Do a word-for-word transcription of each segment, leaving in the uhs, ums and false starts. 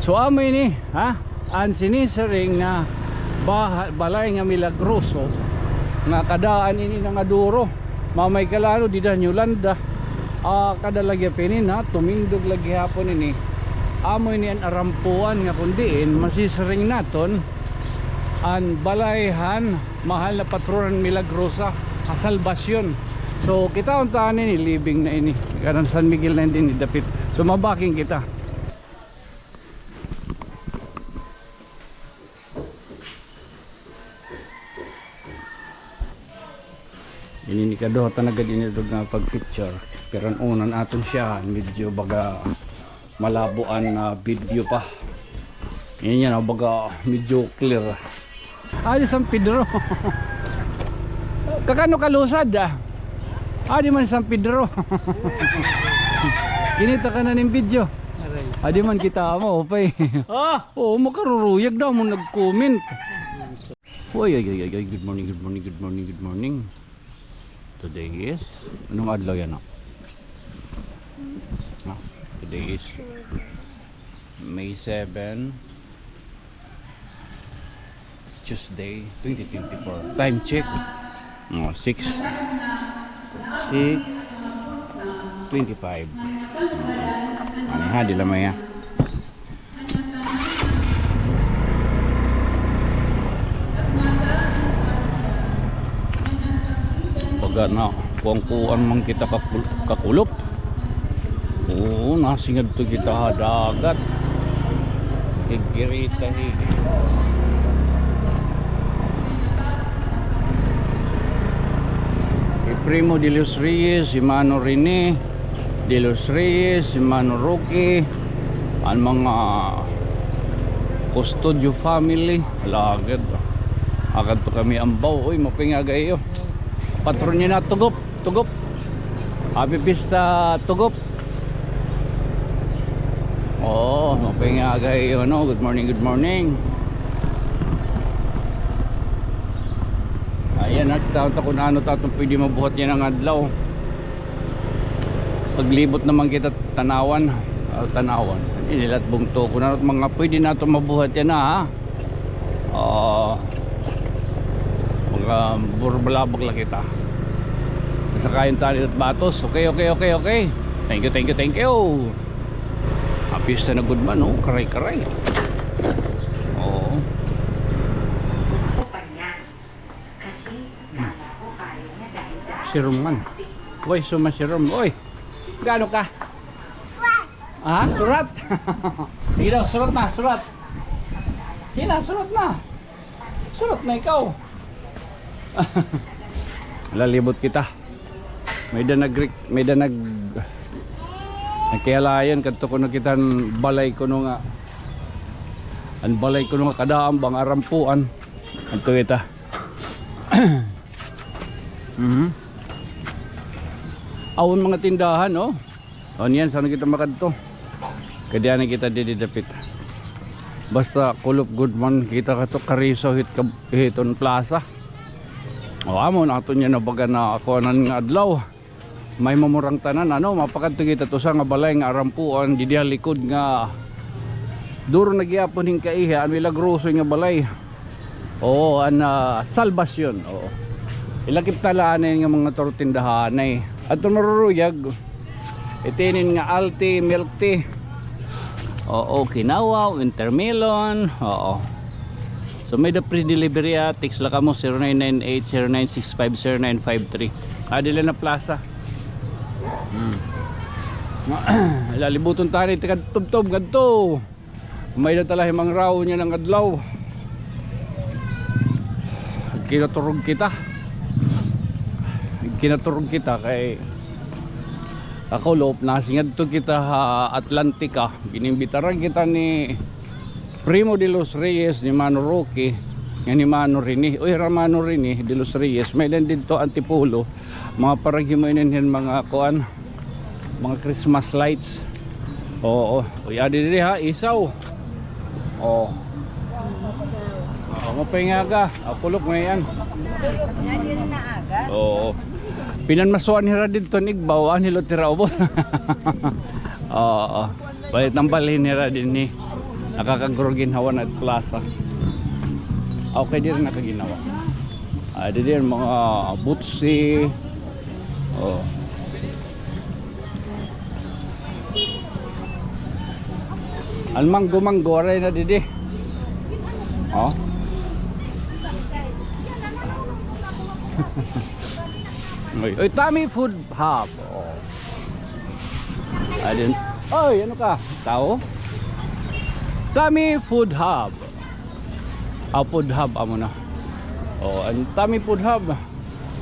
So, amo ini, ha? An sinisiring nga baha-, balay nga milagroso, nga kadaan ini na nga duro. Mamay kalano, dida han Yolanda. Ah, kada lagi pinin, ha? Tumindog lagi hapon ini. Amo ini an arampuan nga kun diin, masisiring naton, an balay han mahal na patronan Milagrosa, ha Salvacion. So, kitaon ta ini, living na ini. Kanan San Miguel na ini dapit. So, mabaking kita. Ini ni kaduha ta na gad ini dog nga pag-picture. Pero an una naton siya, medyo baga malabo an, ah, video pa. Ini niya na baga medyo clear. Adi San Pedro. Kakano kalusad, ah? Adi man San Pedro. Kinita ka na nin video. Adi man kita mo, upay. Ah! Oo, makaruruyag daw mo nag-comment. Uy, uy, uy, uy, uy. Good morning, good morning, good morning, good morning. Today is, anong adlaw yana? Ah, today is May seven, Tuesday, twenty twenty-four. Time check. Oh, six, six twenty-five. Ano ha, di lamay ha. Baga na, kuan-kuan man kita kakul-, kakulop. Oo, nasingadto kita ha dagat. Higirita, higi. Hi Primo de los Reyes, hi Mano Rene de los Reyes, hi Mano Roque, an mga Custodio family, lagad. Akadto kami ambaw, uy, mapingaga iyo. Patron niya na, Tugop, Tugop. Happy Pista, Tugop. Oo, mapingaga iyo, no? Good morning, good morning. Ayan, nakita ko ta kun ano ta iton pwede mabuhat yana nga adlaw. Paglibot naman kita tanawan, ah, tanawan. Ini la it bungto kun ano it mga pwede naton mabuhat yana, ha. Ah, mga burbalabak la kita. Sakayon ta ini it batos. Okay, okay, okay, okay. Thank you, thank you, thank you. Ah, pista na gud man, oh. Karay-karay. Oo. Sirom man. Uy, suma sirom. Uy, gaano ka? Ha? Surat? Sige daw, surat na, surat. Sige na, surat na. Surat na ikaw. Lalibot kita. May da nag-, may da nag-, nagkihalayon kadto kuno kita an balay kuno nga, an balay kuno nga kadaan ba nga arampuan. Adto kita. Mhm. Aw, an mga tindahan, oh. O, niyan, saan kita makadto? Kadiyan kita didi dapit. Basta kulop gud man kita kato kariso hit kab-, hiton plaza. O, amo na aton niyan na baga na kuanan nga adlaw. May mamurang tanan, ano, mapakadto kita to sa nga balay nga arampuan, didi ha likod nga duro na gihapon hin kaiha, an milagroso nga balay. Oo, an, ah, Salvacion, oo. Ilakip ta la anay nga mga turtindahanay. Adto maruruyag. Itinin nga Alti, milk tea. Oo, kinawa, winter melon. Oo. So, may da free delivery, ah. Text la kamo, zero nine nine eight, zero nine six five, zero nine five three. Ah, dili na plaza. Hmm. Lalibuton ta ni, tika tubtob, kadto. May da ta la himangraw niyan nga adlaw. Kinaturog kita. Kinaturog kita kay ako, lop, nasingadto kita ha Atlantica. Ginimbitaran kita ni Primo de los Reyes, ni Mano Roque, nga ni Mano Rene. Uy, hira Mano Rene de los Reyes. May-ada didto Antipolo. Mga paraghi mo inin hin mga kuan, mga Christmas lights. Oo. Uy, adi diri ha, isaw. Oo. Oo, mapay nga aga. Ah, kulop ngayon. Yan, yun na aga. Oo. Pinanmasuan hira didto an igbaw, an hilot hira ubos. Oo. Palit ng balhin hira dinhi. Nakakaguro ginhawa na plaza. Okay, diri nakaginhawa. Ah, diri mga butsi. Oh. An manggo-manggo, waray na didi. Oh. Oy, oy, Tummy Food Hub. Oh. Adin. Oy, ano ka? Tao? Tummy Food Hub. Ah, Food Hub, amo na. Oh, an Tummy Food Hub.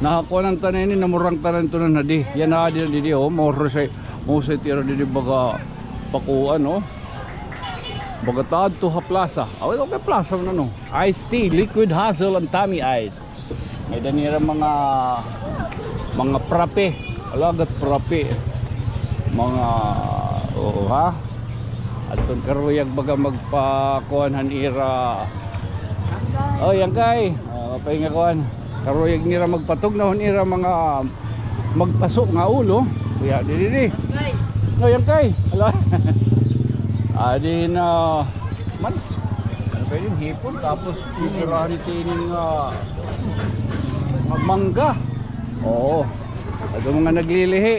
Nakakuanan tanan ini, namurang tanan ito na di. Yana, adi, didi, oh, more say, more say tira didi baga pakuan, oh. Baga ta adto ha plaza. Ah, okay, plaza man, ano. Iced tea, liquid hazel, and tummy ice. May-ada nira mga, mga frappe. Alagad frappe. Mga, oo, ha? Adton karuyag baga magpakuan han ira. Oh, yan kay. Ah, mapahinga kuan. Karuyag nira magpatugnaw han ira mga magpaso nga ulo. Kuya, didi, didi. Oh, yan kay. Ala. Adi na man. Ano ba yun? Hipon. Tapos, titirahan ito ini nga, nga mangga. Oo. Ito mga naglilihi.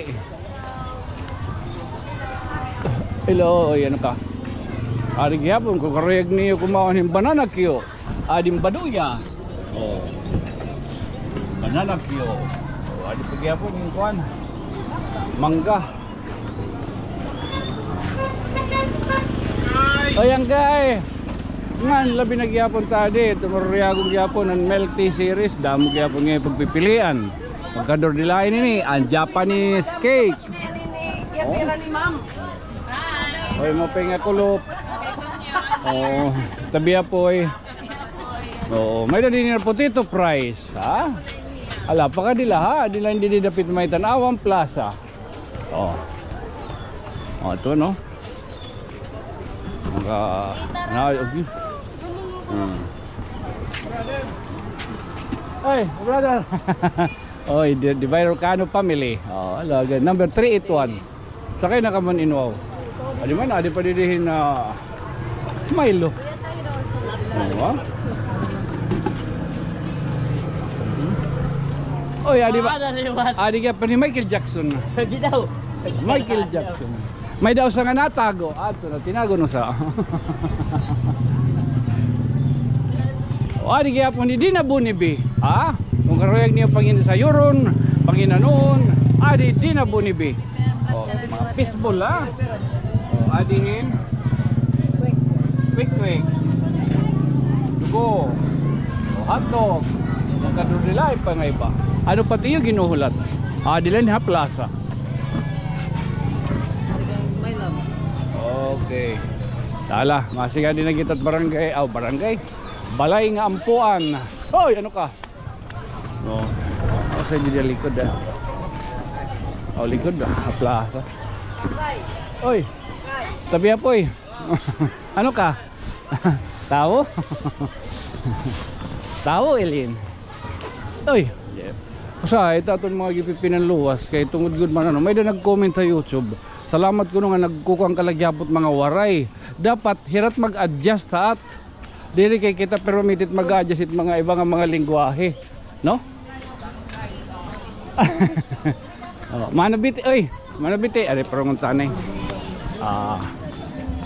Hello, oy, ano ka? Adi gihapon, kung karuyag niyo kumaon hin banana cue. Adi hin baduya. Oh. Banana cue. Oh, adi pa gihapon hin kuan. Mangga. Oy, yan kay. Ngan, labi na gihapon ta adi. Tumuruyag gihapon an milk tea series. Damo gihapon nga pagpipilian. Pagkadurdilain ini, an Japanese cake. Oy, mapahinga kulop. Oh, tabi apoy. Oo, may-ada dinhi nga potato fries, ha? Ala, pakadila, ha? Dila, didi dapit may Tanauan Plaza. Oh. Oh, ito, no? Mga, na, okay. Hmm. Ay, brother. Oy, the, the Virocano family. Oh, hello again. Number three eight one. Sakay na ka man in, wow. Adi man, adi pa didi hin Milo. Ano ba? Oy, adi ba? Ah, naliwat. Adi ka pa ni Michael Jackson. Di daw. Michael Jackson. May-ada usa nga natago. Ato na, tinago na sa. O, adi gihapon ni Dina Bunibi. Ha? Kung karuyag niyo panginsayuron, panginanon, adi Dina Bunibi. O, mga fishball, ha? O, adi hin. Quick, quick. Dugo. O, hotdog. Magkadudilay pa nga iba. Ano pati yung ginuhulat? Adi la ha plaza. Okay. Tala, masiga din na kita barangay, aw, barangay. Balay nga Ampuan. Hoy, ano ka? No. Kasi di likod, ah. Oh, likod, ah. Plaza. Oy. Tabi, apoy. Ano ka? Tawo? Tawo, Elin. Oy. Usahay ta aton mga gipipinanluwas kay tungod gud man ano, may-ada nag-comment ha YouTube. Salamat kuno nga nagkukuan ka la gihapon mga Waray. Dapat hira it mag-adjust ha at. Diri kay kita permitit mag-adjust it mga iba nga mga lengguwahe, no? Oh, manabiti, oy. Manabiti, ari parungon ta anay. Ah,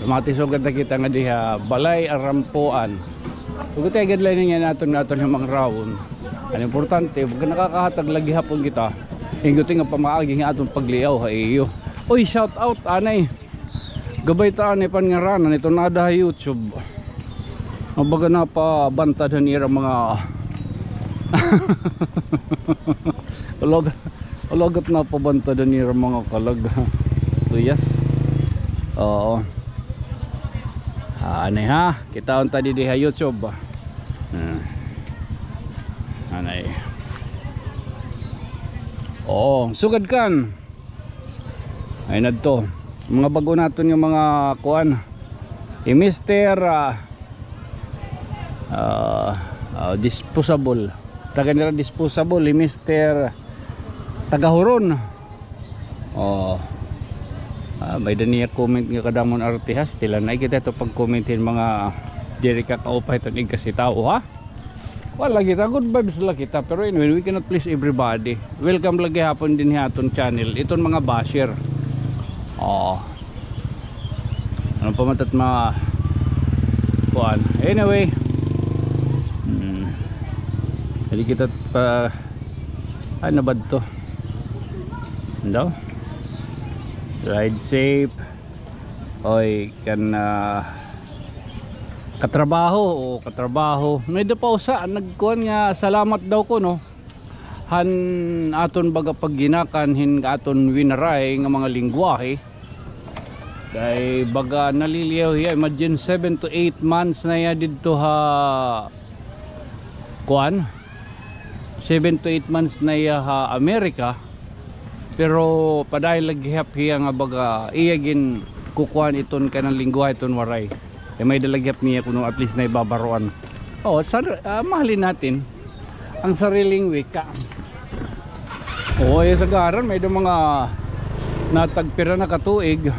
matisugad na kita nga diha Balay Arampuan. Ug ito ay gadlay niya naton, naton nga mga rawon. An importante, pag nakakahatag lagi hapon kita, ingguti nga pamaagi nga aton pagliyaw ha iyo. Uy, shout out anay. Gabay ta anay pangaranan ito na ada ha YouTube. Mabaga napabantad han ira mga ulog. Alagat napabantad an ira mga kalag. Tuyas. Oo. Ah, anay ha. Kitaon ta didi ha YouTube. Hmm. Anay. Oo, sugad kan. Ay nadto. Mga bag-o naton nga mga kuan. Hi Mister, ah, ah, ah, disposable. Taga nira disposable, hi Mister Tagahuron. Oh. Ah, may-ada niya comment nga kadamo nga arte ha. Still, anay kita ito pag-comment hin mga diri ka kaupay iton igkasi tawo, ha? Wala kita, good vibes la kita. Pero anyway, we cannot please everybody. Welcome la gihapon dinhi ha aton channel iton mga basher. Oo. Ano pa man tat mga kuan. Anyway. Hmm. Diri kita pa, ano ba to? Daw? Ride safe. Oy, kan, ah, katrabaho, o katrabaho. May-ada pa usa nagkuan nga salamat daw kuno han aton baga pagginakan hin aton winaray nga mga lengguwahe. Kay baga naliliyaw hiya, imagine, seven to eight months na hiya didto ha kuan, seven to eight months na hiya ha Amerika, pero padayon la gihap hiya nga baga iya ginkukuan iton kanan lengguwahe iton Waray. Kay may-ada la gihap niya kuno at least naibabaroan. Oh, sa, ah, mahalin natin ang sariling wika. Oo, eh, sagaran, may-ada mga natagpira na ka tuig.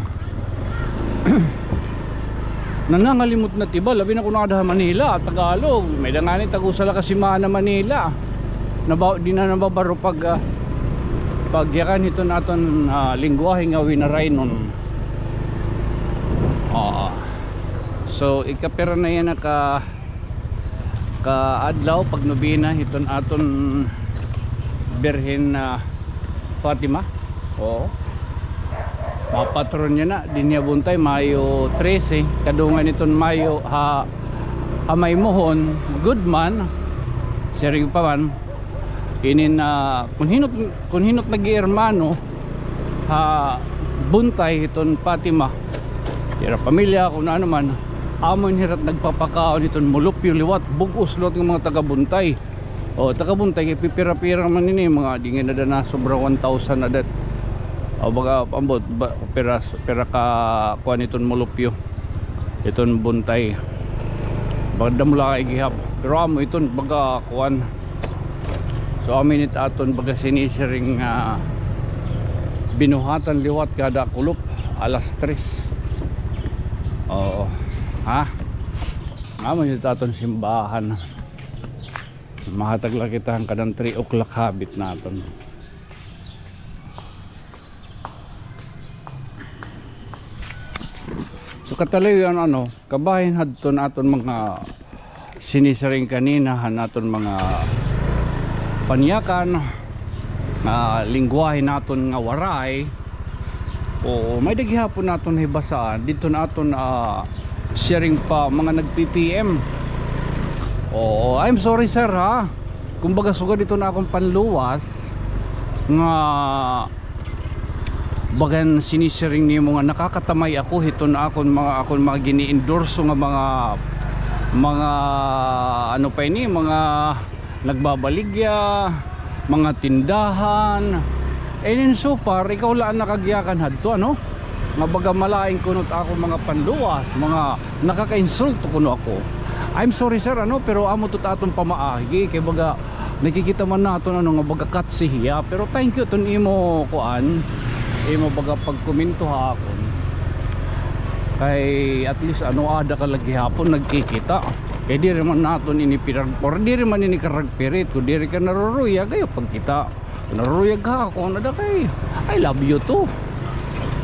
Nanangalimot na it iba, labi na kuno ada ha Manila, Tagalog. May-ada ngani tag-usa la ka semana Manila. Naba-, di na nababaro pag, ah, pagyakan hiton aton, ah, lengguwahe nga Winaraynon. Oo. So, ikapira na yana ka kaadlaw, pagnobena hiton aton Birhen, ah, Fatima. Oo. Mapatron yana dinhi ha Buntay, Mayo trese, kadungan hiton Mayo ha, ha Maymohon, gud man, siring pa man, inin, ah, kun hin-o, kun hin-o it nag-ihermano ha Buntay hiton Fatima, hira pamilya, kun ano man, amo ini hira it nagpapakaon hiton mulupyo liwat, bug-os liwat nga mga taga-Buntay. O, taga-Buntay, kay pipira-pira man ini, mga di ngani ada nasobra one thousand ada. O, baga, ambot, ba, pira, pira ka, kuan hiton mulupyo. Hiton Buntay. Baga damo la kay gihap. Pero amo iton, baga, kuan. So, amo ini it aton baga sinisiring nga binuhatan liwat kada kulop, alas tres. Oo. Ha? Amo ini it aton simbahan. Mahatag la kita han kanan three o'clock habit naton. So, kataliwan, ano, kabahin hadton aton mga sinisiring kanina, han aton mga panyakan, ah, lengguwahe naton nga Waray. Oo, may-ada gihapon naton hibasaan didto han aton, ah, siring pa mga nag-P P M. Oo, I'm sorry, sir, ha. Kumbaga, sugad iton akon panluwas nga bagan sinisiring nimo nga nakakatamay ako hiton akon mga, akon mga gini-endorso nga mga, mga, ano pa ini, mga nagbabaligya, mga tindahan. And in so far, ikaw la an nakagyakan hadto, ano? Nga baga malain kuno it akon mga panluwas, mga nakakainsulto kuno ako. I'm sorry, sir, ano, pero amo to it aton pamaagi, kay baga nakikita man naton, ano, nga baga katsi hiya. Pero thank you iton imo, kuan, imo baga pagkomento ha akon. Kay at least, ano, ada ka la gihapon nagkikita. Kay diri man naton ini pirag-, or diri man ini karagpirit, kun diri ka naruruyag, ayaw pagkita. Naruyag ka, kun ada kay, I love you too.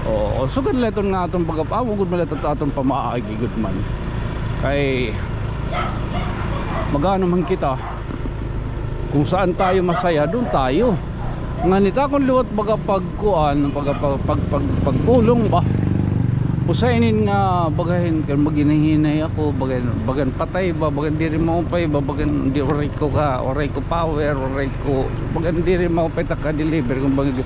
Oo, sugad la iton nga aton pag-, amo gud man la iton aton pamaagi gud man. Kay, mag-ano man kita, kung saan tayo masaya, doon tayo. Ngan it akon liwat baga pagkuan, baga pag, pag, pag, pagpulong ba? Usa inin nga bagahin, kan maghinahinay ako, bagan, bagan patay ba, bagan diri maupay ba, bagan di, waray ko ka, waray ko power, waray ko, bagan diri maupay ta ka-deliver, kun bagan di,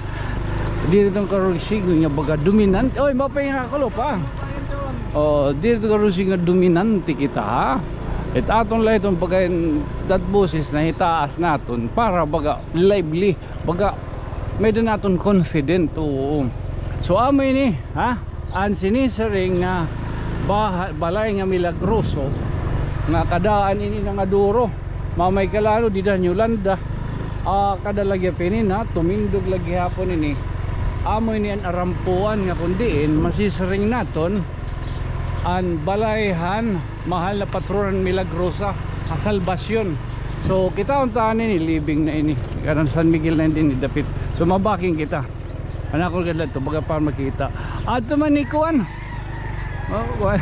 diri tong karuyag nga baga dominante. Oy, maupay nga kulop, ha. O, diri tong karuyag nga dominante kita, ha. It aton la iton bagan, it boses na hitaas naton para baga lively. Baga, may-ada naton confident, oo. So, amo ini, ha? An sinisiring nga baha-, balay nga milagroso, nga kadaan ini na nga duro. Mamay kalano, dida han Yolanda. Ah, kada la gihap ini na, tumindog la gihapon ini. Amo ini an arampuan nga kon diin masisiring naton an balay han mahal na patronan Milagrosa ha Salvacion. So, kitaon ta ini, living na ini. Kanan San Miguel na ini dapit. So, mabaking kita. An ako gad adto, baga pa makita. Adto man ni kuan. Oh, kuan.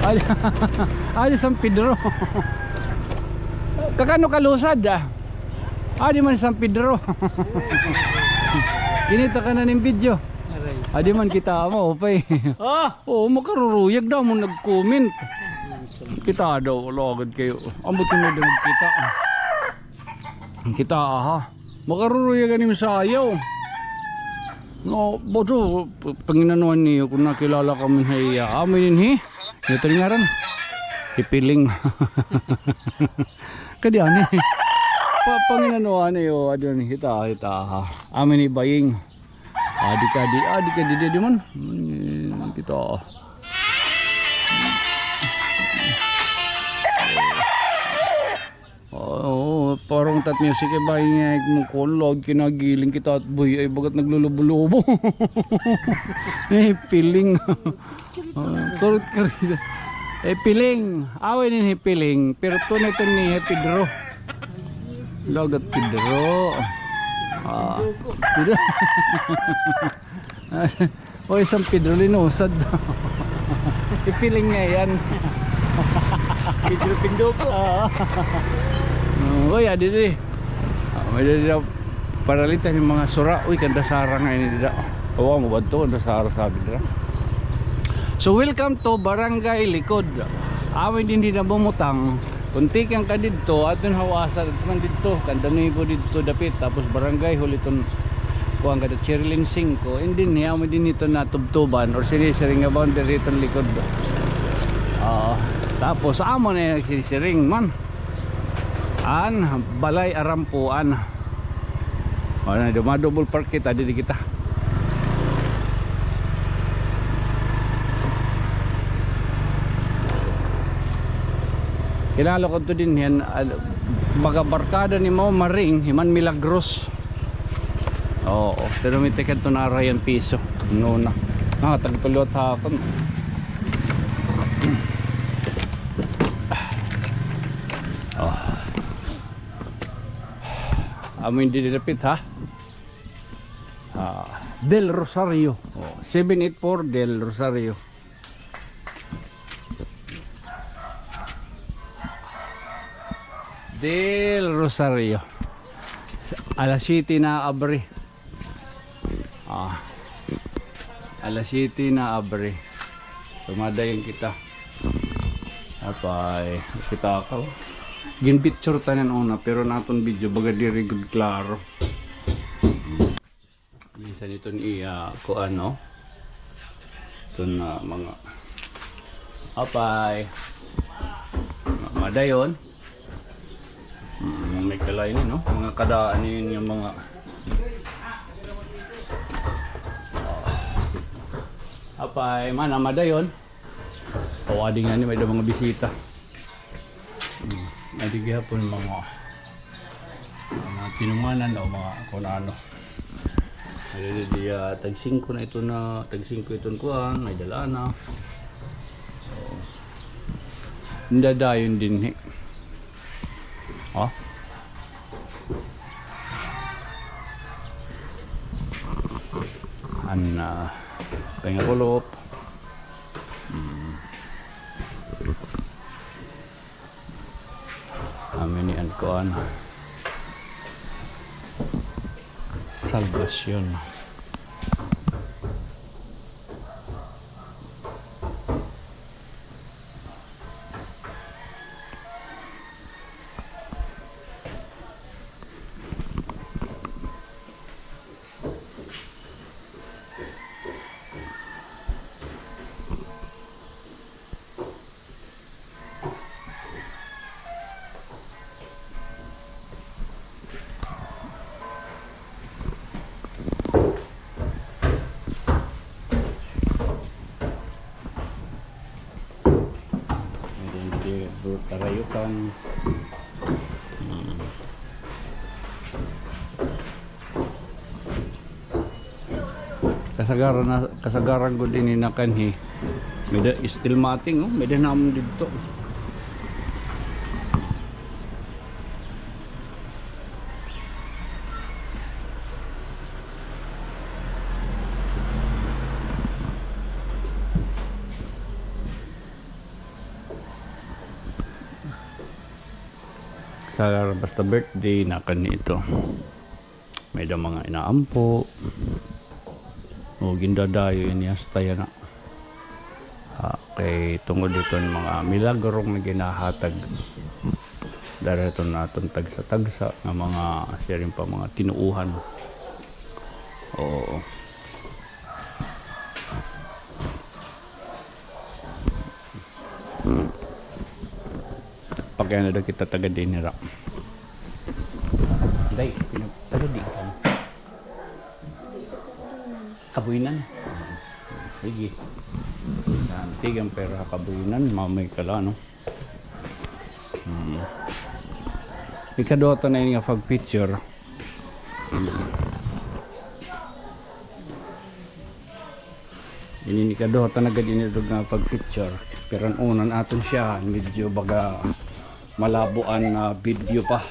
Adi, adi San Pedro. Kakano kalusad, ah? Adi man San Pedro. Kinita ka na nin video. Aray. Adi man kita mo, upay. Ah! Oo, makaruruyag daw mo nag-comment. Kita daw, lugod kayo. Ambot mo daw kita. Kita, aha. Makaruruyag ani masayaw. No, boto, p-, panginanuan niyo kung nakilala kami sa iya. Amin ini. Ito rin ngaran. Hipiling. Kadi ani. Pa, panginanuan niyo, adun, hita, hita, ha. Amin ni Baying. Adi ka di, adi ka di, di, di man. Hmm, kita. Oo, parang tat niya, sige ba, ingay mo ko, log, kinagiling kita at buhi ay bagat naglulubo-lubo. Eh, piling. Oh, turut ka rin. Eh, piling. Away nin hipiling. Pero tunay to ni Pedro. Lagat Pedro. Ah, Pedro. O, isang Pedro linusad. Ipiling niya yan. Pedro Pinduko. Oo. Mm, uy, adi, di. Ah, may dali daw paralitan yung mga sura. Uy, kanda Sara nga ini dida. Awa mo ba ito? Kanda Sara sabi dida. So, welcome to Barangay Likod. Amin din di na bumutang. Kung tikang ka didto, aton hawasan, aton man didto, kanda Nuevo didto dapit, tapos Barangay Hall iton kuan kada Cherilyn Cinco, and then, hiya mo din ito na tubtuban or sinisiring nga boundary iton likod. Ah, tapos, amo na yung sinisiring man. An balay arampuan. Ano, duma-double park kita, didi kita. Kilala ko to din yan, ah, baga barkada ni Mao Maring, himan Milagros. Oo, pero may tikad to na Ryan Piso. No na. Ah, tagpalot ha akon. Oh. Amo yung didapit, ha? Ah, Del Rosario. Oh, seven eight four Del Rosario. Del Rosario. Alas siyete na abri. Ah. Alas siyete na abri. Tumadayon kita. Apay, kita ka. Ginpicture tanan una, pero naton video baga diri gud klaro. Minsan iton iya, kuan, no? Iton, ah, mga apay. Ma-, madayon. Mm, may kalain, no? Mga kadaan ninyo mga apay, mana madayon. O, adi nga ni, may da mga bisita. Hmm. Adi gihapon mga, mga tinunganan o mga kun ano. Adi, di, ah, tag singko na ito na, tag singko iton kuan, may dala na. O. Dadayon dinhi. O. An, ah, pangakulop. Hmm. Amo ini an kuan. Salvacion. Meron dito karayukan. Hmm. Kasagaran na, kasagaran gud ini na kanhi. May-ada steel matting, oh, may-ada namon didto. Sa basta birthday na kanhi ito. May-ada mga inaampo. O, gindadayo ini hasta yana. Ah, kay tungod hiton mga milagro nga ginahatag dara hiton aton tagsa-tagsa nga mga, siring pa, mga tinuohan. Oo. Pakiana daw kita taga dinhi ra. Day, pinag-, taga di ka. Kabuyanan. Sige. Antigang pera Kabuyanan, mamay ka la, no? Hmm. Ikaduha ta na ini nga pag-picture. Ini ikaduha ta na gad ini nga pag-picture. Pero an una naton siya, medyo baga malabo an, ah, video pa.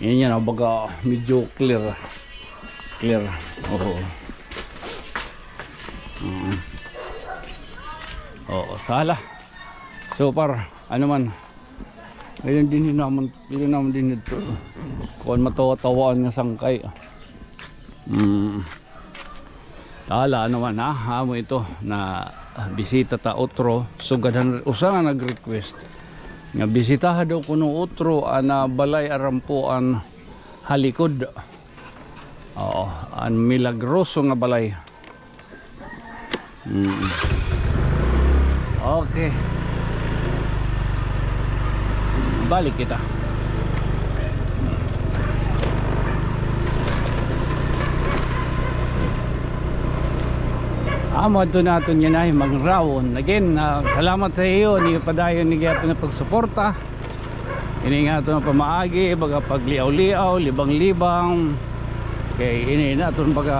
Ini yana, baga medyo clear. Clear. Oo. Mm. Oo, sala. So far, ano man. Ayun din yun naman, yun naman din ito. Kuan, matawa-tawaan nga sangkay. Mm. Tala naman, ha, amo ito na, ah, bisita ta utro, sugad han usa nga nag-request nga bisitaha daw kuno utro an, ah, balay arampuan ha likod. Oo, an milagroso nga balay. Mm. Okay. Balik kita. Amo adto naton yana, Mangrawon. Again, ah, salamat ha iyo, ini padayon ni gihapon nga pagsuporta. Ini nga aton pamaagi, baga pagliaw-liaw, libang-libang. Kay ini na aton baga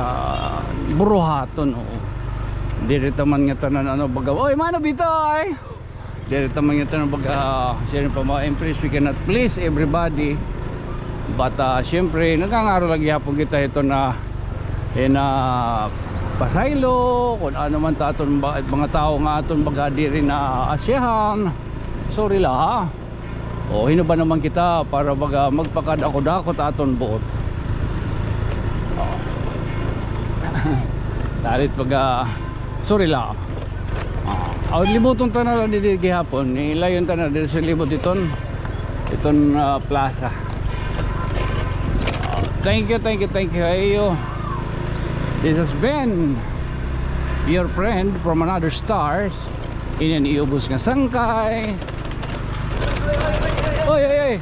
buruhaton, oo. Diri ta man ngatanan ano baga, "Oy, mano bitoy!" Diri ta man ngatanan baga, siring pa, ma-impress, we cannot please everybody. But, ah, siyempre, nagangaro la gihapon kita hito na, eh, na pasaylo, kun ano man ta aton ba, mga tawo nga aton baga diri naasyahan. Sorry la, ha. O, hin-o ba naman kita para baga magpakadako-dako ta aton buot. O. Tarit baga, sorry la. O, libuton ta na la didi gihapon. Ilayon ta na didi sa libot iton, iton, ah, plaza. O, thank you, thank you, thank you. Ayo. This has been your friend from another stars. Ini an iyo ubos nga sangkay. Oy, oy, oy.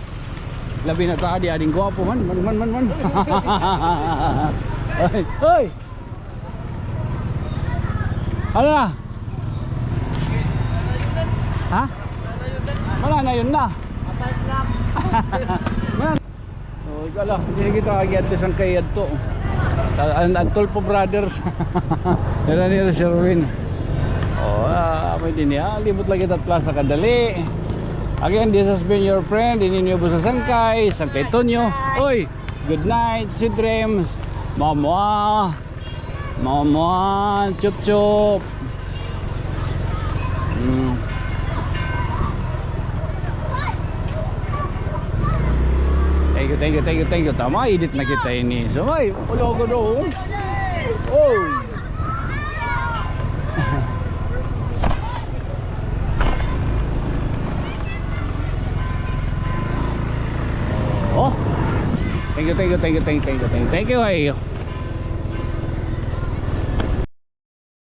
Labi na ta adi, ading gwapo man, man, man, man, man. Oy, oy. Ano na? Ha? Wala na, yun na. Man. O, ikaw la, diri kita agi adto sangkay adto. An, an Tulfo Brothers. Dira nira Sherwin. O, ah, pwede niya. Libot la kita plaza kadali. Again, this has been your friend, ini an iyo ubos nga sangkay, Sangkay Tonyo. Oy, good night, sweet dreams. Mama. Mama, chup chup. Mm. Thank you, thank you, thank you, thank you. Tama, edit na kita ini. So, ay, wala ko doon. Oh. Oh. Thank you, thank you, thank you, thank you, thank you, thank you, thank you, ay.